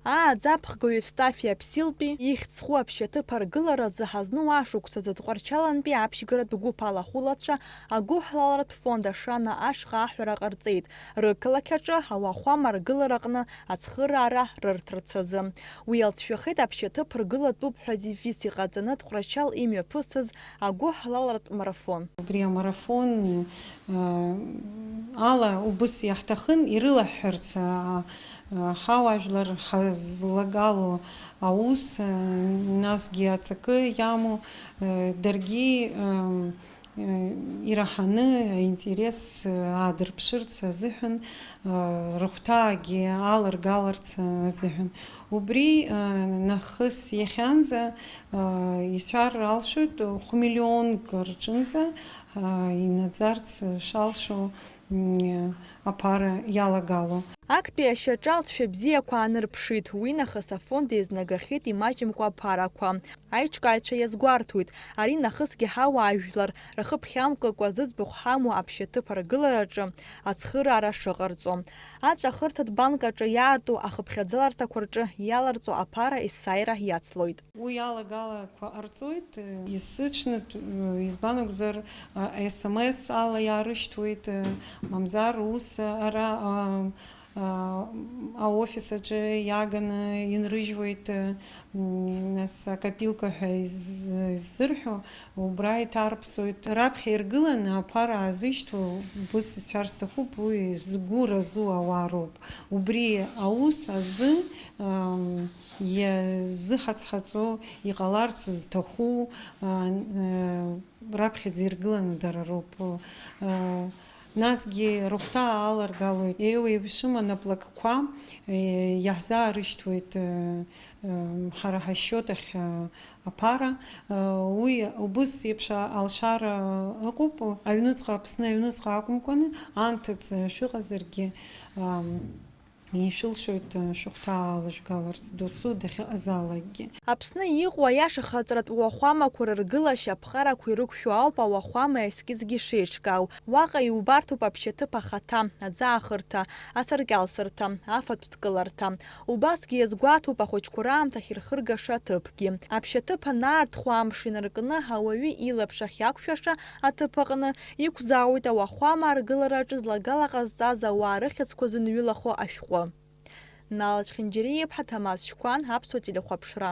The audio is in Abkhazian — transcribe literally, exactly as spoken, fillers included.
Ааӡаԥхгаҩ Евстафи Аԥсилтәи ихьӡ зху аԥшьаҭыԥ аргыларазы ҳазну ашықәсазы Тҟәарчалантәи аԥшьгаратә гәыԥ алахәылацәа агәыҳалалратә фонд Ашана ашҟа аҳәара ҟарҵеит, рықалақь аҿы ауахәама аргылараҟны ацхыраара рырҭарц азы. Уи алҵшәахеит аԥшьаҭыԥ ргылатәуп ҳәа девиз иҟаҵаны Тҟәрачал имҩаԥысыз агәыҳалалратә марафон. Убри амарафон, э, ала убыс иаҳҭахын ирылаҳҳәарц, а, а, ҳауаажәлар ҳазлагало аус, э, насгьы аҵакы иамоу, э, даргьы, э, э, ираҳаны аинтерес, э, аадырԥшырц азыҳәан, э, рыхәҭаагьы аларгаларц азыҳәан. Убри, э, нахыс иахьанӡа, э, исҳәар алшоит, хә-миллионк рҿынӡа, э, инаӡарц шалшо, м, аԥара иалагало. Актәи ашьаҿа алҵшәа бзиақәа аанырԥшит, уи нахыс афонд еизнагахьеит имаҷымкәа аԥарақәа. Аиҿкааҩцәа иазгәарҭоит, ари нахысгьы ҳауаажәлар рхы ԥхьамкәакәа зыӡбахә ҳамоу аԥшьаҭыԥ аргылараҿы ацхыраара шыҟарҵо. Аҵәахырҭатә банк аҿы иаарту ахыԥхьаӡаларҭақәа рҿы иаларҵо аԥара есааира иацлоит. Уи алагалақәа ҟарҵоит, есыҽнытә, избан акәзар, а, S M S ала иаарышьҭуеит, мамзар ус ара, а, а, аофис аҿы иаганы инрыжьуеит, м, нас акопилка ҳәа из-, иззырҳәо, убра иҭарԥсоит. Раԥхьа иргыланы аԥара аазышьҭуа, убыс исҳәар сҭахуп, уи згәы разу ауаа роуп. Убри аус азы, ам, иазыҳацҳаҵо, иҟаларц зҭаху, а, н-, а, раԥхьаӡа иргыланы дара роуп. А, насгьы рыхәҭаа аларгалоит, еиуеиԥшым анаплакқәа, е, иаҳзаарышьҭуеит, е, м, ҳара ҳашьиот ахь, а, аԥара. А, уи убыс еиԥш алшара ыҟоуп, аҩныҵҟа, Аԥсны аҩныҵҟа акәымкәаны, анҭыҵ шәыҟазаргьы, ам, ишәылшоит, шәыхәҭаа алажәгаларц досу дахьыҟазаалакгьы. Аԥсны иҟоу аиашахаҵаратә уахәамақәа рыргылашьа аԥҟарақәа ирықәшәо ауп ауахәама аескизгьы шеиҿкаау. Уаҟа иубарҭоуп аԥшьаҭыԥ ахаҭа, аӡаахырҭа, асаркьалсырҭа, афатә дкыларҭа. Убасгьы иазгәаҭоуп ахәыҷқәа раамҭахь ирхыргаша аҭыԥгьы. Аԥшьаҭыԥ анаартхо амш инаркны, ауаҩы илаԥш ахьақәшәаша аҭыԥ аҟны иқәзаауеит ауахәама аргылараҿы злагала ҟазҵаз ауаа рыхьӡқәа зынҩылахо ашәҟәы. Нал Чхинџьариа-иԥҳа, Ҭамаз Шьқәан, Аԥсуа телехәаԥшра.